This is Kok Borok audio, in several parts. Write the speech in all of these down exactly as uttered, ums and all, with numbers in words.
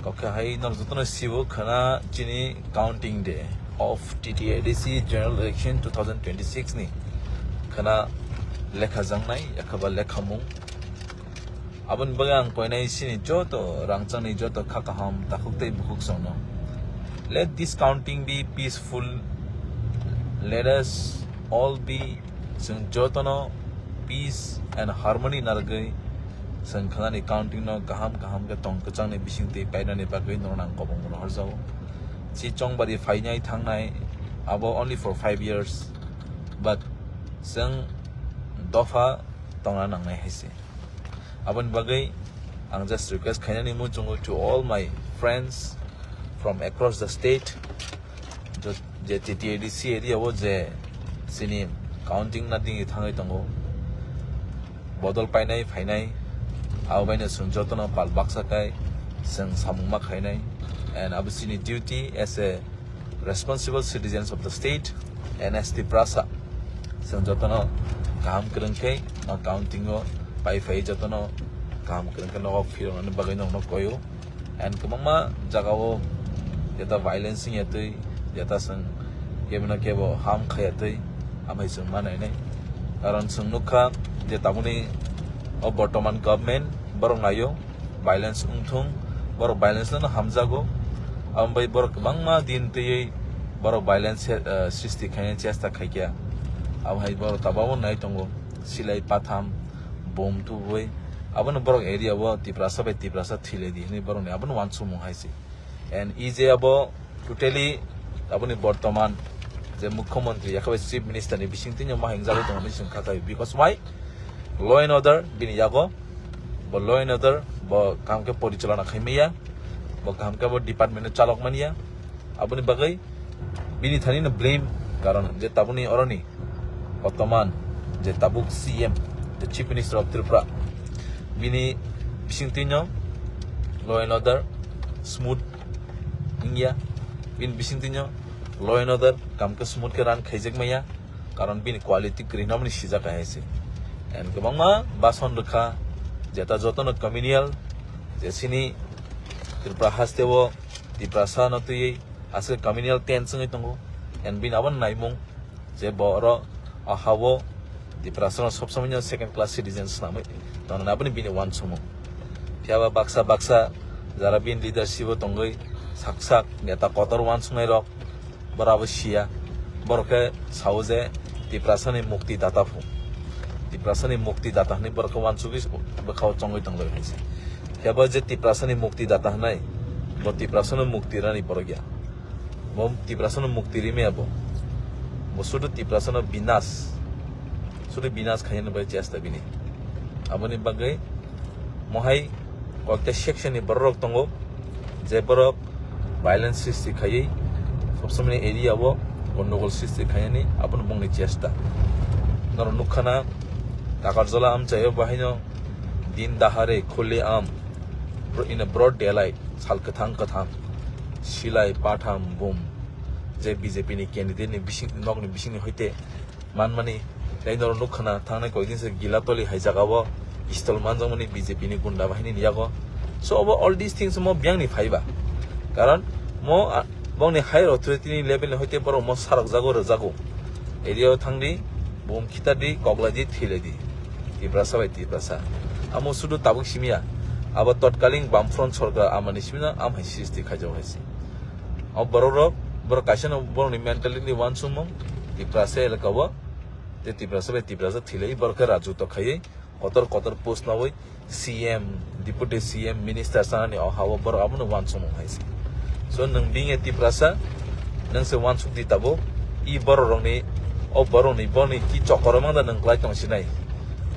Kokhe hai norok jotono sibo khana chini counting day of T T A D C general election two thousand twenty-six ni khana lekha jangnai, ekhaba lekhamung. Aboni bagwi ang koinai chini joto rangchakni joto kha kaham takhuk tei bukhuk songno. Let this counting be peaceful. Let us all be, chwng jotono peace and harmony narwgwi chwng khanani counting no kaham kaham khe tong kwchangni bisingtwi painani bagwi norok ang kobong rohorjago. Si chongbari phainai thangnai abo only for five years, but chwng dopha tongna nangnai hai se. Aboni bagwi ang just request khainani muchungo to all my friends from across the state, jo-, je T T A D C area o je chini counting na dingwi thangwi tongo, bodol painai phainai, abo baino chwng jotono pal baksa kai chwng samung ma khainai, and abo chini duty as a responsible citizens of the state, N S T Prasa. Chwng jotono kaham kwrwng khe, no counting o pai phai jotono kaham kwrwng khe nogo phiroknani bagwi nokno koyo. And kwbangma jagao jeta violence wngya twi, jeta chwng kebino kebo ham khaya twi, amai chwng ma nainai. Karon chwng nukha je tabukni o bortoman government borok naio, violence wngthung, borok violence no hamjago. Abo bai borok kwbangma din twiwi borok violence, eh, sristi khaina chesta khaikha. Abo hai borok tababo nai tongo, silai patham, bom tubui. Abono borok area o Tiprasa bai Tiprasa thilai di hinwi borokni abono wansukmung hai se. And E J abo totally aboni bortoman je mukhyamantri, yakhabai chief minister ni bisingtwi no ma hingjagwi tongo hinwi chwng kha khai. Because why? Law and order bini yago, bo law and order bo kaham khe porichalona khai maya, bo kaham khe bo department no chalok manya. Aboni bagwi bini thani no blame, karon je tabukni oroni bortoman je tabuk C M, the Chief Minister of Tripura, bini bisingtwi no law and order smooth wngya, bini bisingtwi no law and order kaham khe smooth khe run khaijak maya, karon bini quality kwrwi naboni sijak hai se. And kwbangma bason rwkha, jeta jotono communal, je chini Tripura haste o Tiprasa no twiwi aswk communal tense wngwi tongo, and bini abo naimung je bo oro o ha-o Tiprasa no sob somoi no second class citizen swnamwi tongnani aboni bini wansukmung. Phiya ba baksa baksa jara bini leadership o tongwi sak sak neta kotor wansuknai rok, borok abo siya, borok khe sao je Tiprasa ni mukti data phu, Tiprasa ni mukti data hinwi borok khe wansugwi bwkhao chongwi tonglai hai se. Phiya ba je Tiprasa ni mukti data hinai, bo Tiprasa no mukti rani borok ya. Bo Tiprasa no mukti rimaya bo. Bo sudu Tiprasa no binas. Sudu binas khaina bai chesta bini. Aboni bagwi mohai koikta section ni borok tongo, je borok violence sristi khaiwi, sob somoi area o gondogol sristi khainani, abono bongni chesta. Norok nukha na, Takarjala amchaio bahaino din dahare khule am, in a broad daylight, sal kwthang kwthang, silai patham bum, je B J P ni candidate ni bising, nokni bisingni hoite manmani, tei norok nukha na, thangnai koikdin se Gilatoli hai jagao pistol manjakmani B J P ni gunda bahini ni yago. So obo all these things mo biyangni phaiba, karon mo, ah, bongni higher authority ni level ni hoite borok mo sarokjago, rwjago. Area o thangdi, bum khitardi, koklaidi, thilaidi. Tiprasa bai Tiprasa. Amo sudu tabuk simiya. Abo totkaling Bamfront sorkar amani simina am hai sristi khaijak hai se. O borok rok, borok kaisa no borok ni mentality ni wansukmung, Tiprasa elaka o, tei Tiprasa bai Tiprasa thilai borok khe rajutwa khaiwi, kotor kotor post nawi C M, Deputy C M, Minister sanani o ha-o borok abono wansukmung hai se. So nwng being a Tiprasa, nwng se wansuk di tabuk, i borok rokni, o borok ni, borok ni ki chokoro mangda nwng klai tong sinai.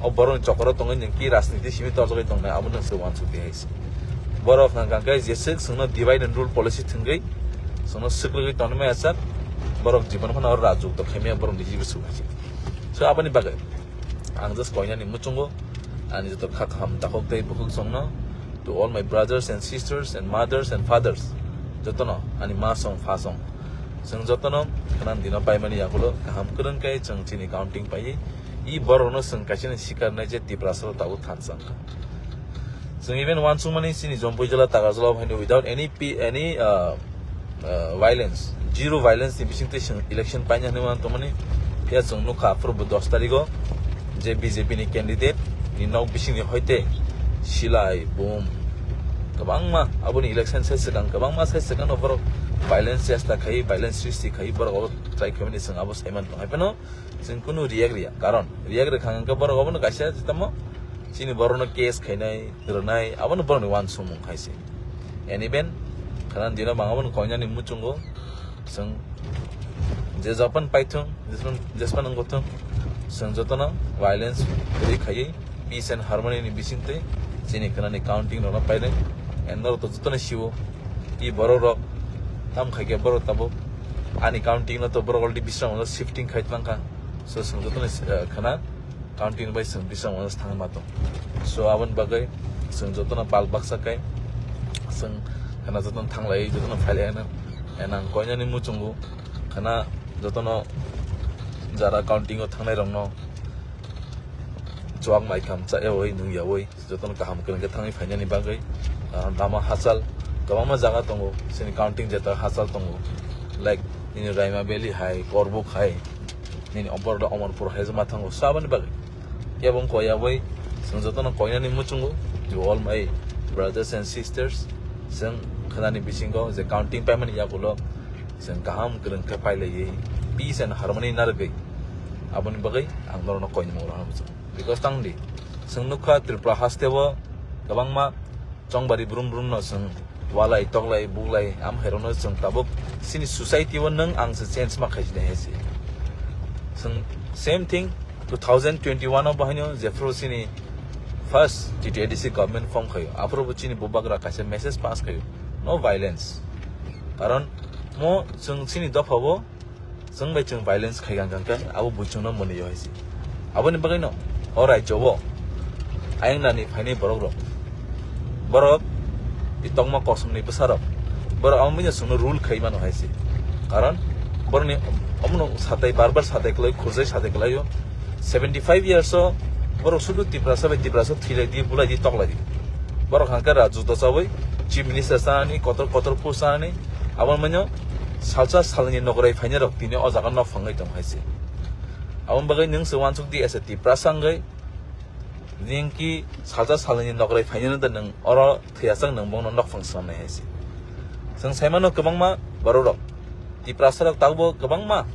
O borok ni chokoro tongwi nwng ki rajniti simi torjagwi tongnai, abo nwng se wansuk di hai se. Borok hwnkha khe jeswk chwngno divide and rule policy thwngwi, chwngno swkrwgwi tonwi maya sak, borok jibon phano rajutwa khaimaya borok ni jibo swk hai se. So aboni bagwi ang just koinani muchungo ani joto kha kaham takhuk tei bukhuk songno, to all my brothers and sisters and mothers and fathers, jotono ani ma song pha song, chwng jotono khana dino paimani yagulo kaham kwrwng khe chwng chini counting paiwi i borokno chwng kaisa ni sikar nai je Tiprasa o tabuk thansa wngkha. Chwng even uansukmani chini Jampui jila Takarjala haino without any P, any, uh, uh, violence, zero violence ni bisingtwi chwng election paina hinwi uansukmani. Phiya chwng nukha aphuru bo dos tarigo je B J P ni candidate ni nok bisingni hoite silai, boom, kwbangma aboni election sai swkang, kwbangma sai swkang no borok violence chesta khai, violence sristi khai, borok abo try khaimani chwng abo saiman tong. Hai phano chwng kunu react riya, karon react rwkha hwnkhe borok abono kaisa tamo chini borokno case khainai, rwnai, abono borokni uansukmung hai se. And even khana dino bang abono koinani muchungo chwng je japan paithung, jespan, jespan wngkha thung, chwng jotono violence free khaiwi peace and harmony ni bisingtwi chini khanani counting rokno painai. And norok to jotono siwo, i borok rok tam khaikhe borok tabuk ani counting no to borok already bisrang shifting khai tongkha. So chwng jotono, eh, khana counting bai chwng bisrang thang ma tong. So aboni bagwi chwng jotono bal baksa kai chwng khana jotono thanglai, jotono phailai ano. And ang koinani muchungo khana jotono jara counting o thangnai rokno chuak mai kham cha yawi nung yawi jotono kaham kwrwng khe thangwi phainani bagwi, ah, lama hachal kwbangma jaga tongo, chini counting jeta hachal tongo, like nini Raima Valley hai, Korbuk hai, nini Omor-, Omorpur hai ma thango. So aboni bagwi kebo wng koi aboi chwng jotono koinani muchungo, to all my brothers and sisters, chwng khanani bisingo je counting paimani yagulo chwng kaham kwrwng khe pailaiwi peace and harmony narwgwi aboni bagwi ang norokno koinani muchungo. Because tangdi, chwng nukha Tripura haste o kwbangma chongbari brum brum no chwng walai, toklai, buklai, am hai rokno chwng tabuk chini society o nwng ang se change ma khaisini hai se. Chwng same thing two thousand twenty-one o bahaino jephru chini first T T A D C government form khaio, aphuru bo chini bubagra kaisa message pass khaio, "No violence." Karon mo chwng chini dopha o chwng bai chwng violence khai gang gang khe abo buchung no mwnwi hai se. Aboni bagwi no o rajyo o ayang nani phainai borok rok, borok i tongma kosom ni bwsa rok, borok amo bini chwng no rule khai mano hai se. Karon borok ni omo no satai bar bar satai kwlai, khurjai satai kwlai o. Seventy five years o borok sudu Tiprasa bai Tiprasa thwilai di, bulai di, toklai di. Borok hangkhe rajyo to chawi chief minister chanani, kotor kotor post chanani, abo manya salsa salni nograi phainai rok tini o jaga nok phangwi tong hai se. Aboni bagwi nwng se uansuk di as a Tiprasa wngwi, nini ki salsa salni nograi phainai no da nwng oro thwiya chang nwng bongno nok phang swnamnai hai se. Chwng sai mano kwbangma borok rok, Tiprasa rok tabuk kwbangma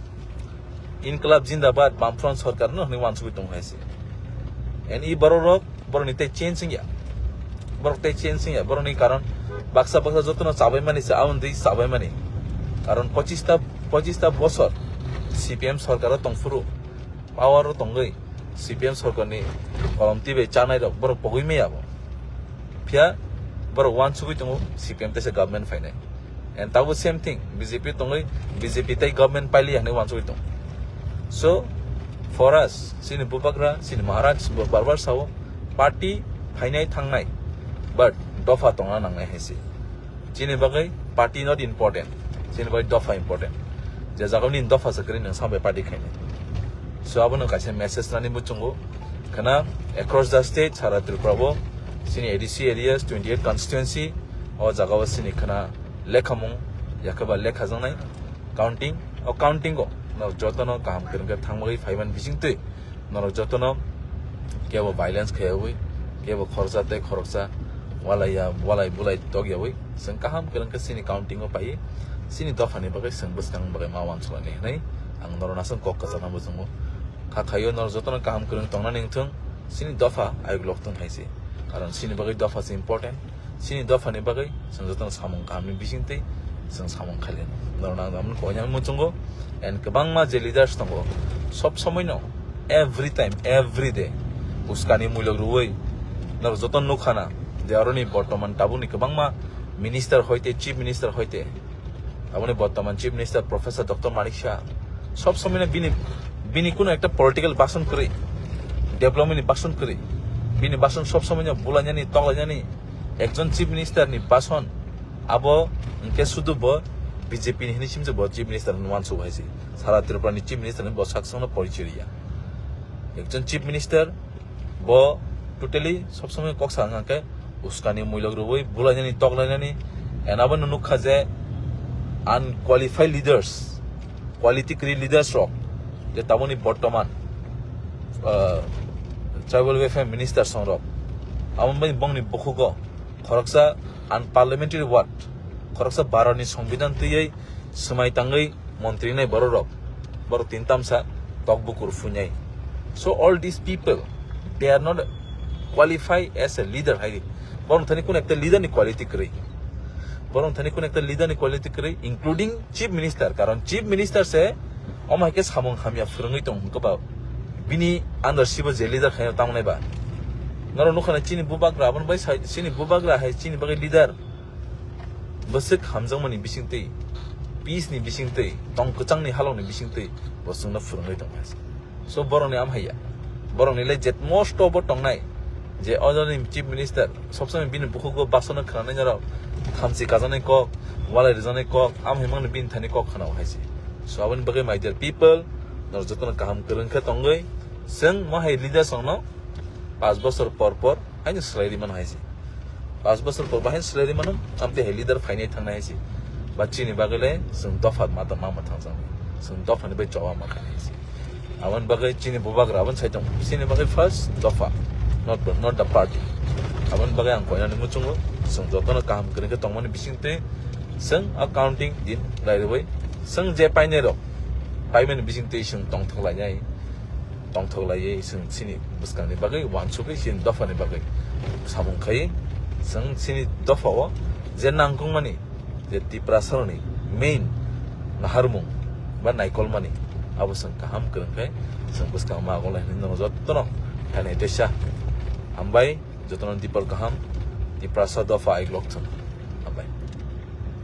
Inklab Jindabad, Bamfront Sorkar no hwnwi uansugwi tong hai se. And i borok rok, borok ni tei change wngya. Borok tei change wngya. Borok ni karon baksa baksa jotono chabai mani se, aboni tei chabai mani. Karon pochista, pochista bosor C P M sorkar o tong phuru, power o tongwi C P M sorkar ni kolom twi bai chanai rok borok pogwi maya bo. Phiya borok uansugwi tongo C P M teisa government phainai. And tabuk same thing, B J P tongwi B J P tei government paili hinwi uansugwi tong. So, for us, chini bubagra, chini Maharaj bo bar bar sao, party phainai thangnai, but dopha tongna nangnai hai se. Chini bagwi party not important, chini bagwi dopha important. Je jaga nini dopha se kwrwi nwng sambai party khainai. So, abono kaisa message nani muchungo khana across the state, sara Tripura bo, chini A D C areas, twenty eight constituency, o jaga o chini khana lekhamung, yakheba lekhajaknai counting, o counting o no jotono kaham kwrwng khe thangmagwi phaiman bisingtwi norok jotono kebo violence khaiyawi, kebo khoroksa tei khoroksa walai ya, walai bulai tokyawi chwng kaham kwrwng khe chini counting o paiwi chini dophani bagwi chwng bwskang bagwi ma uansuknai hinwi ang norok aswk kok kwchangma bujungo. Kha khaio norok jotono kaham kwrwng tongnani wngthung, chini dopha ayuk lok thung hai se. Karon chini bagwi dopha se important. Chini dophani bagwi chwng jotono samung kahamni bisingtwi chwng samung khailai. Norok nang nang koinani muchungo and kwbangma je leaders tongo, sob somoino, every time, every day uskani mulok rwui norok jotono nukha na je aroni bortoman tabukni kwbangma minister hoite, chief minister hoite, aboni bortoman chief minister Professor Doctor Manik Saha sob somoino bini, bini kuno ekta political bason kwrwi, development ni bason kwrwi, bini bason sob somoino bulainani, toklainani, ekjon chief minister ni bason, abo hwnkhe sudu bo B J P ni hinwi simse bo chief minister hinwi uansuk hai se. Sara Tripura ni chief minister hinwi bo sak sakno porichoi riya. Ekjon chief minister bo totally sob somoi kok sa wngkha khe uskani muilok rwui bulainani toklainani, and abo no nukha je unqualified leaders, quality kwrwi leaders rok, je taboni bortoman, uh, tribal welfare minister songrok, abo bai bongni bukhugo khoroksa unparliamentary word, khoroksa Bharatni Songbidan twiwi swmai tangwi montri nai borok rok, borok tin tamsa tok bukur phuinai. So all these people, they are not qualified as a leader hai. Borok thani kun ekta leader ni quality kwrwi. Borok thani kun ekta leader ni quality kwrwi, including chief minister. Karon chief minister se omo hai khe samung hamya phwrwngwi tong hwnkhe ba bini under sibo je leader khaino tamo nai ba. Norok nukha na chini bubagra, aboni bai sai chini bubagra hai chini bagwi leader. Bwswk hamjakmani bisingtwi, peace ni bisingtwi, tong kwchangni halokni bisingtwi bo chwngno phwrwngwi tong hai se. So borokni am haiya. Borokni le jet most of bo tongnai je ojoni chief minister, sobsomoi bini bukhugo baksano khwnanai norok, thamchi kajaknai kok, walai rwjaknai kok, am hai mangno bini thani kok khwnao hai se. So aboni bagwi, my dear people, norok jotono kaham kwrwng khe tongwi, chwng mo hai leaders rokno panch bosor por por haino swlai ri mano hai se. Panch bosor por bahai swlai ri mano, amtwi hai leader phainai thangnai hai se. Ba chini bagwi le chwng dopha ma tong ma ma thangjaknai. Chwng dophani bai choba ma khainai hai se. Aboni bagwi chini bubagra aboni sai tong. Chini bagwi first dopha, not, not the party. Aboni bagwi ang koinani muchungo, chwng jotono kaham kwrwng khe tongmani bisingtwi chwng a counting din lai rwui chwng je painai rok, paimani bisingtwi chwng tongthok lainai. Tongthok laiwi chwng chini bwskangni bagwi uansugwi chini dophani bagwi samung khai chwng chini dophao je nangkukmani je Tiprasarokni main naharmung ba naikolmani abo chwng kaham kwrwng khe chwng bwskang ma agolai hinwi norok jotono thanai teisa hambai jotono dipor kaham Tiprasa dopha aiklok thung.